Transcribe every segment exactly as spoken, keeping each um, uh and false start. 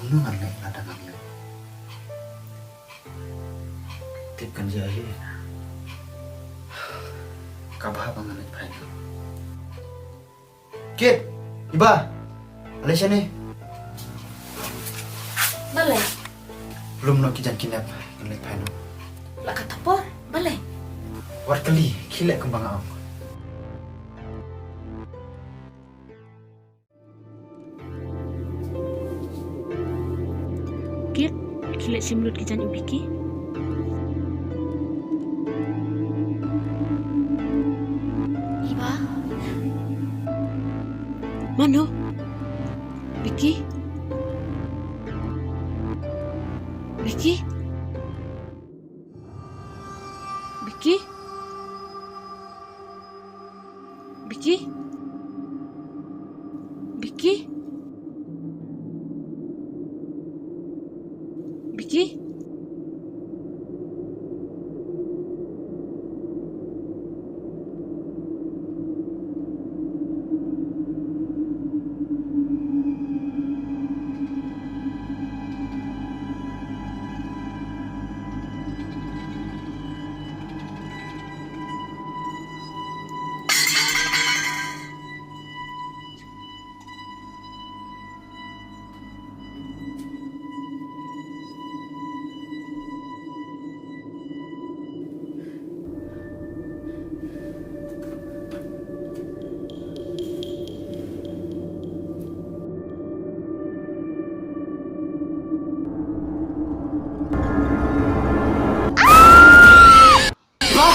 Kumno ngan leh lada ngam ïoh? Tip kan jia hi. Ka bha ba ngan leit phai noh. Kit, Iba. Balei shane? Balei? Lum noh ki jaiñ ki nep, ngan leit phai noh. La ka thapor, balei? Wat kylli, khie leh kumba nga ong. Kit, khie leit shim lut ki jaiñ u Biki. Iba. Mano? Biki? Biki? Biki? Biki? Biki? Biki? Iba.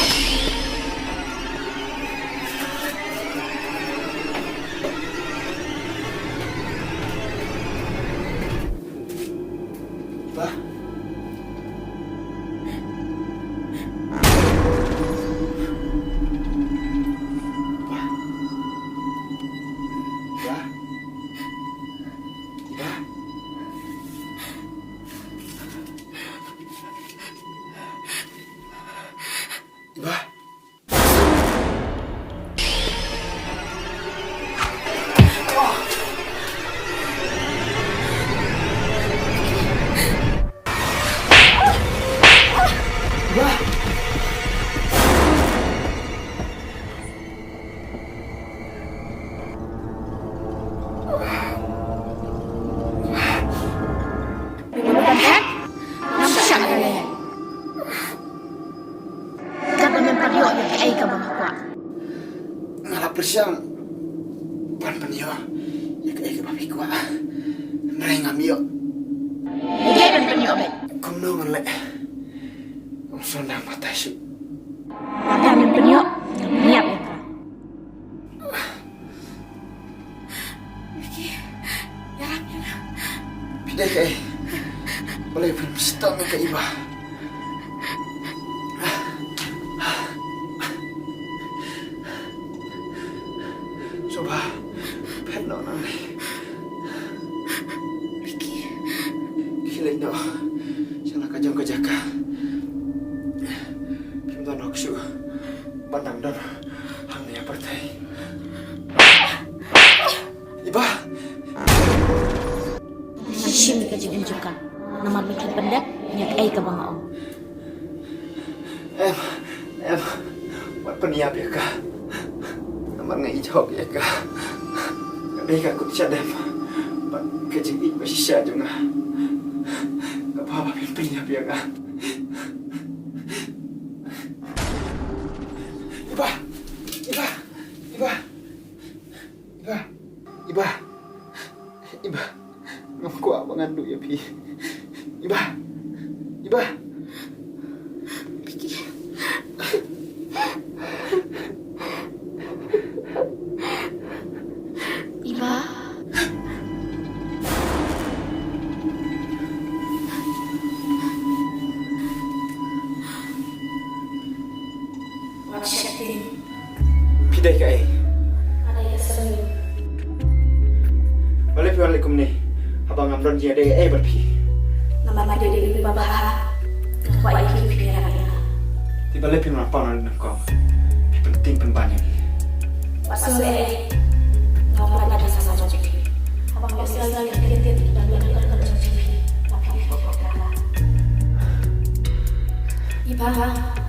Iba. Iba. Iba. Iba. Iba. Ngam shah ïa lei. Katba mem pat ïoh ïa kaei kaba nga kwah. Nga la pyrshang ban pynïoh ïa kaei kaba phi kwah. Hynrei ngam ïoh. Ïa kaei ban pynïoh beit? Kumno ngan leh? Ong sngewdang batai shuh. Lada mem pynïoh, ngan pynïap ïa ka. Vicky, ïarap ïa nga. Phi dei kaei? Balei phin shitom ïa ka Iba? Shobha, phet noh nangne. Vicky. Khie leit noh sha la ka jong ka jaka. Phim don hok shuh ban nang don hangne ha pyrthei. Iba. Shim ïa ka jingim jong ka. Namar ba kin pyndep ïa kaei kaba nga ong. Em, em, wat pynïap ïa ka. Namar nga ïeit hok ïa ka. Ka dei ka kut shadem bad ka jingïeit ba shisha jong nga. Ka bha ba phin pynïap ïa ka. Iba! Iba! Iba! Iba. Iba. Iba. Ngam kwah ba ngan duh ïa phi. Iba. Iba. Vicky. Iba. Wat sheptieng. Phi dei kaei? Nga dei ka syrngiew. Balei phi wan leh kumne haba ngam don jingïadei ei bad phi? Namar nga dei ka kmie babha. Nga kwah ïa phi phin ïarap ïa nga. Te balei phim lah pang na nyngkong? Phi pyntieng pynban ïa ngi. Wat sngew leh ei. Nga wan lada ka shisha jong phi. Haba nga ïohsngew ïa ka ktien ba phi ïa ka ktien jong phi. Bye.